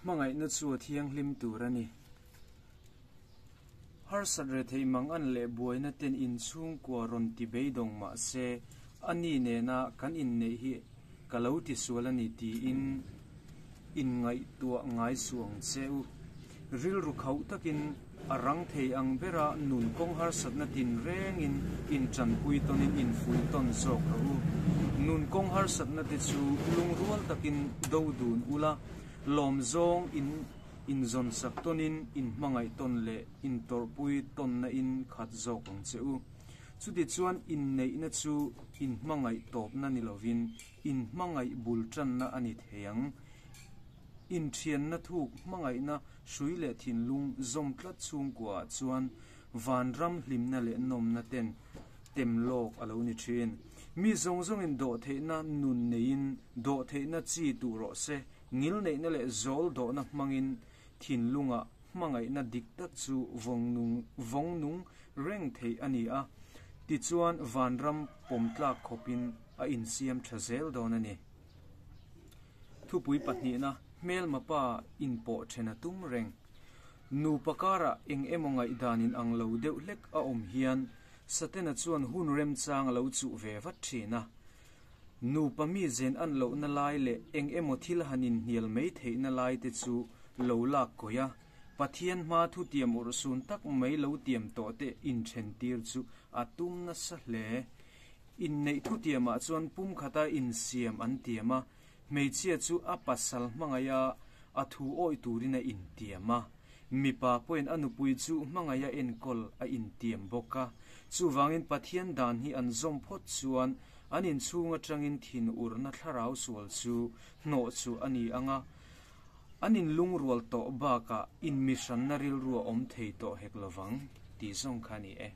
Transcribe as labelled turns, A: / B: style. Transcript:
A: Hmangaihna chu a thianghlim tur a ni. Harsat rethei mang an leh buaina ten inchhungkua rawn ti beidawng mah se, a ni nena kan inneih hi ka lo tisual a ni tiin inngaihtuah ngai suh ang che u. Rilru khauh takin a rang thei ang bera nun kawng harsatna tinrengin intanpui tawnin infuih tawn zawk rawh u. Nun kawng harsatna te chu lungrual takin do dun ula, lawmzawng in inzawnsak tawnin inhmangaih tawn leh intawrhpui tawnna in khat zawk ang che u. Chutichuan inneihna chu inhmangaih tawpna ni lovin inhmangaih bul tanna a ni thei ang. Inthianna thuk hmangaihna hrui leh thinlung zawm tlat chhungkuaah chuan vanram hlimna leh nawmna ten tem lawk a lo ni thin. Mi zawng zawngin dawhtheihna nun neiin dawhtheihna chi tuh rawh se, ngilneihna leh zawl dawhna hmangin thinlungah hmangaihna dik tak chu vawngnung vawngnung reng theih a ni a, tichuan vanram pawmtlak khawpin a insiam tha zel dawn a ni. Thupui pahnihna, Hmelma pa inpawh then a tum reng. Nupa karah eng emaw ngaihdan in ang lo deuh hlek a awm hian Satena chuan hun remchang a lo chuh ve vat thin a. Nupa mi zen an lohna lai leh eng emaw thil han inhnial mai theihna lai te chu lo lak kawi a, Pathian hma thutiam urhsun tak mai lo tiam tawh te inthen tir chu a tum nasa hle. Inneih thutiamah chuan pumkhata insiam an tiam a, hmeichhia chu a pasal hmangaih a, a thu awih turin a intiam a. Mipa pawhin a nupui chu hmangaih a enkawl a intiam bawk a. Chuvangin Pathian dan hi an zawm phawt chuan an inchhung atangin thinurna thlarau sual chu hnawh chu a ni ang a, an inlungrual tawh bakah inmihranna rilru a awm thei tawh hek lovang tih zawng kha a ni e.